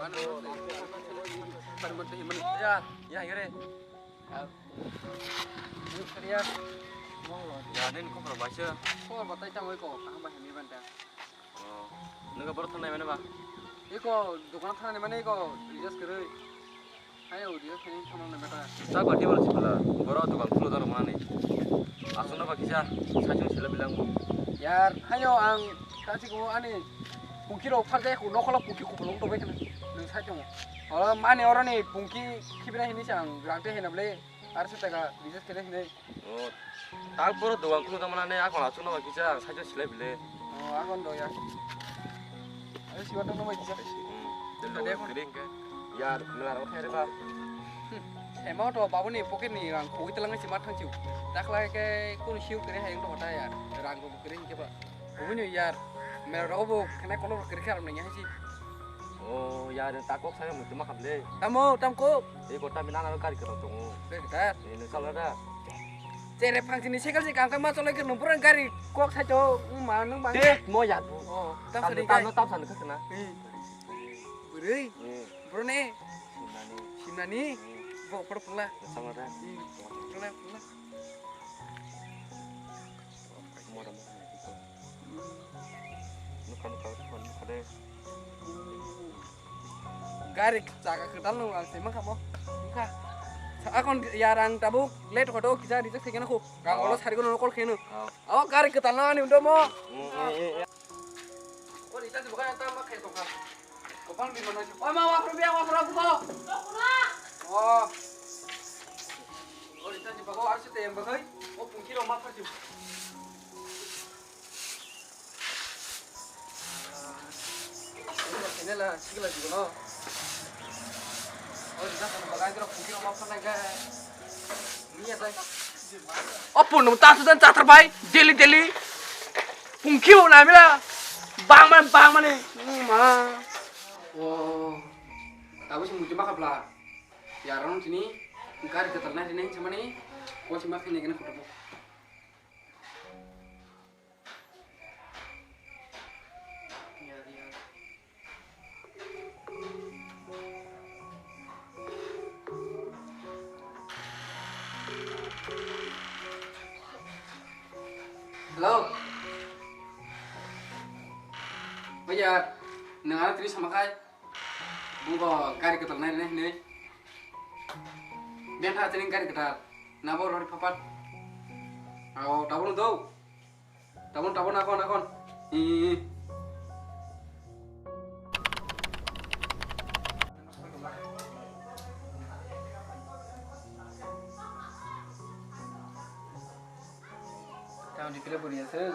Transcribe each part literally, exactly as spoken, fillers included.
Ya, ya, ya, re. Ya. Ya, nini khobor baisa. Khobor batai tamo iko, kaham bai hamya banta. Oh, nungkha borok thang nai mani ba? Iko, dokan thang nai mani iko, adjust kwrwi. Hai, audio khe thamang na beta. Sa ba table sibla. Boro dokan khulo daro mani. Aswkno ba kisa saichung sila bilang. Yar, hayo ang kachi ko ani pungki rok phar jai ko nokhola pungki ko bolong to bai khna. Nung saichung. Oro mani oro ni pungki khibra hini sang rangte hina ble. Arso taka adjust khe hini. Oh, tak boro dogan kunu tamo nane akon aswkno ba kisa ang saichung silai bile. Oh, akon do ya. Ayo siwa tamo bai kisa. Hmm, Tade dogan akon. Kering ke. Ya, melar okhai re ba. Emo to babuni pocket ni rang khogwi telang si ma thangsiu. Dakla ke kun siu kere hayung to hota ya. Rang go kere ke ba. Bumino yar, mera rogo bo kena kolor kere khe aram nang ya si. Oh, yar, ta kok saya mutu ma khable. Tamo, tam kok. Ei kota mina na gari kero tongo. Be dar. Ei, nung salo da. Chere phang sini sekal si kangka ma cholai khe nung pura gari kok sai to, ma nung bang. Te, mo ya bu. Oh, tam sani tam kai. Tam sani khasna. Hmm. Bwrwi. Hmm. Bro ne. Simnani. Simnani. Hmm. Bo pura pula. Nung salo da. Hmm. Pula, pula. Gari chaka kwtal no ang sema kamo. Kha. Akon yarang tabuk late hodo kisa rijak thekena khu. Gang olo sari kono call kheno. Oh. Aw gari kwtal no ani undo mo. Mm, mm, mm, mm. O rita di bukan ta ma khe to kha. Kopang di mana si. O ma wa pro bia wa pro ko. O. O rita di bago arsi te yang bagai. O pungki ro ma pha si. Kene la sikla dibono. O rita di bagai ro pungki ro ma pha na ga. O pun ta sudan chatar bai daily daily pungkhiu na mila bang man bang mani ma. O tabu si muti ma khapla ya rong sini gari ketal na sini samani ko si ma khini kena photo. Hello. Bhaiya, nang ano tini sama khai? Bungo gari ketal nai nai nai. Benta tini gari ketal. Nabo rori papat. Aw, tabung do. Tabun, tabun, akon, akon. I, i, i. Tang di pila buri ase.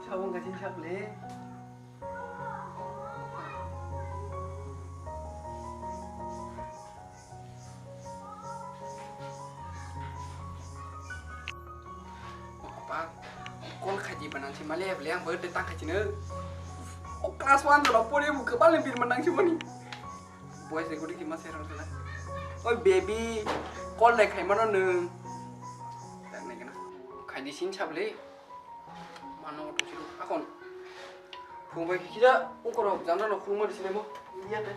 Sabun gajin saple. Kol khaji banang si mali heble ang birthday tang khaji no. O class one jolo pori mu kebal ni bir manang si mani. Boys recording ki ma serang sala. Oi baby, call nai khai mano nung. Tak nai kana. Khaji sin saple. Mano auto siro akon. Phung bai kisa ukoro janda no khulma di sinemo. Iya de.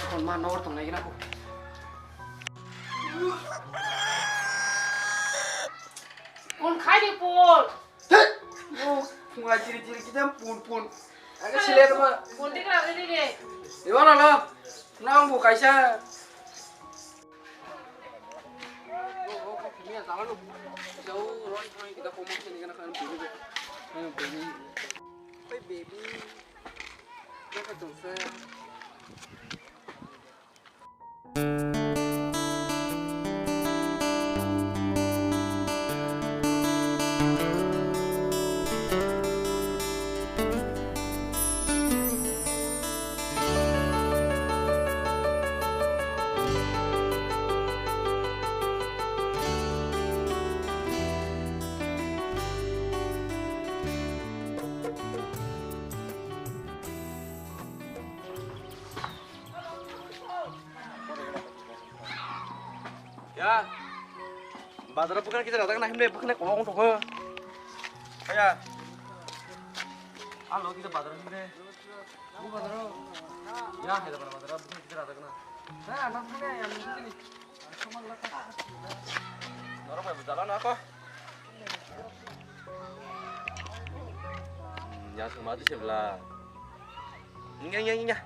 Akon ma nor tong nai gina ko. Kon khai de pol. Thek! Mo, phunga chiri chiri kicham pun pun. Aga sile tama. Bonti kra re re. Iwa na lo. Nang bu kaisa. Hey baby. Naka tongsa. Ya. Bazar bukan kita datang na himne bukan ko wong toko. Ya. Alo kita bazar himne. Bu bazar. Ya, kita bazar bukan kita datang na. Nah, anak punya yang ini. Norok bai bujala na ko. Ya sama tu sebla. Ngiya ngiya ngiya.